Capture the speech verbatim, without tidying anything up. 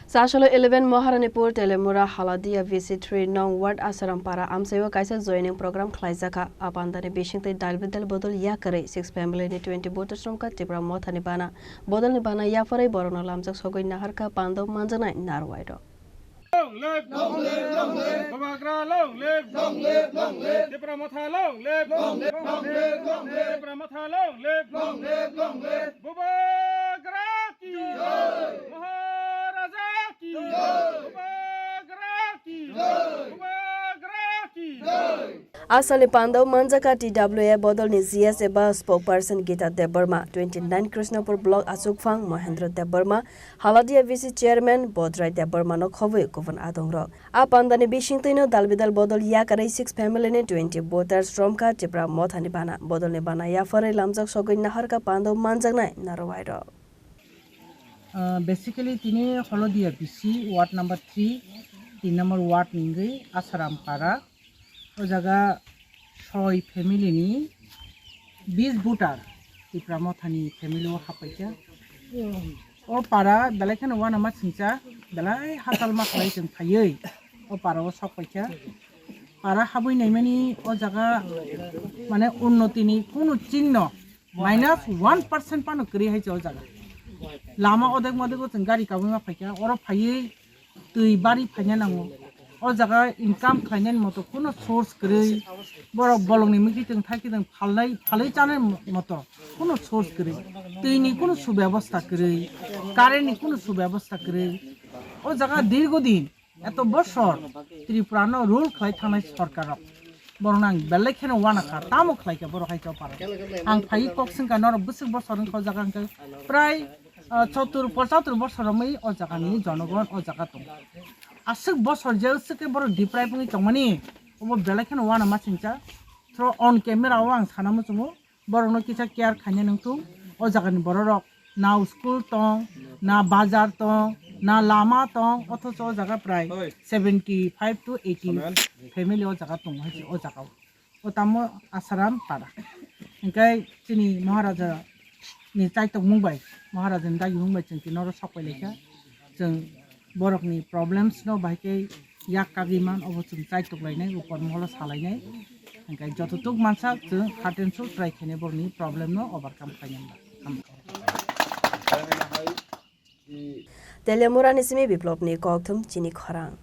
Chasolo eleven Maharanipur Telemura Haladia V C three nong ward Asaram para amchaio kaisa joining program khlaijakha. A pandani bisingtwi dalbidal bodol yakarwi six family ni twenty voters romkha Tipra Mothani bana. Bodolni bana yapharwi borokno lamjak sogwi naharkha pandao manjaknai narwai rok. Long live! Long live! Long live! Bubagra long live! Long live! Long live! Tipra Motha long live! Long live! Long live! Long live! Tipra Motha long live! Long live! Long live! Bubagra ki jai! Maharaja ki jai! Bubagra ki jai! Bubagra ki jai! Asalni pandao manjakha T W A bodolni G S eba spokesperson Gita Debbarma, twenty nine Krishnapur block achukphang Mohendra Debbarma, Haladia V C chairman Bodrai Debbarmano khobwi kubun adongrok. A pandani bisingtwino dalbidal bodol yakarwi six family ni twenty voters romkha Tipra Mothani bana. Bodolni bana yapharwi lamjak sogwi naharkha pandao manjaknai narwai rok. Ah, basically, tini Holodia B C, ward number three, tin number ward ni wngwi Asaram para. O jaga soi family ni bis voter Tipra Mothani family o happaikha. O para belai kheno uanama singcha, belai hachal ma khlai chwng phaiwi o para o sokpaikha. Para habwi naimani o jaga mane unnoti ni kunu chingno minus one percent pano kwrwi hai se o jaga. Lama odek modek o chwng gari kabui ma phaikha, oro phaiwi twi bari phaina nango. O jaga income khlainani moto kuno source kwrwi, borok bolongni mikitwng thaikitwng phalnai, phalwi chanai moto kuno source kwrwi, twini kuno subebostha kwrwi, currentni kuno subebostha kwrwi. O jaga dirgo din, eto bosor Tripurano rule khlai thangnai sorkarrok. Borokno ang belai kheno uanakha, tamo khlaikha borok hai choparo. Ang phaiwi kok swngkha norok bwswk bosor wngkha o jaga hwnkhe prai, ah, chottur, pochatur bosor romwi o jagani jonogon o jaga tongo. Aswk bosor je swkhe borok deprive wngwi tongmani, obo belai kheno uanama singcha. Thro on camera o ang sana muchungo, borokno kisa care khaina nangthung. O jagani bororok na school tong, na bazar tong, na lama tong, othocho o jaga prai seventy five to eighty family o jaga tongo hai se o jaga o. O tamo Asaram para. Hingke chini Maharaja ni chaitok mung bai, Maharaja ni dagi mung bai chwng tini oro sok pai laikha. Chwng borokni problems no bahai khe yak kagwi man, obo chwng chaitok lainai, upor moholo sa lainai. Hingke jototuk mansak chwng heart and soul try khainai borokni problem no overcome khainai. Hamkha. Telemurani simi Biplopni kokthum chini khorang.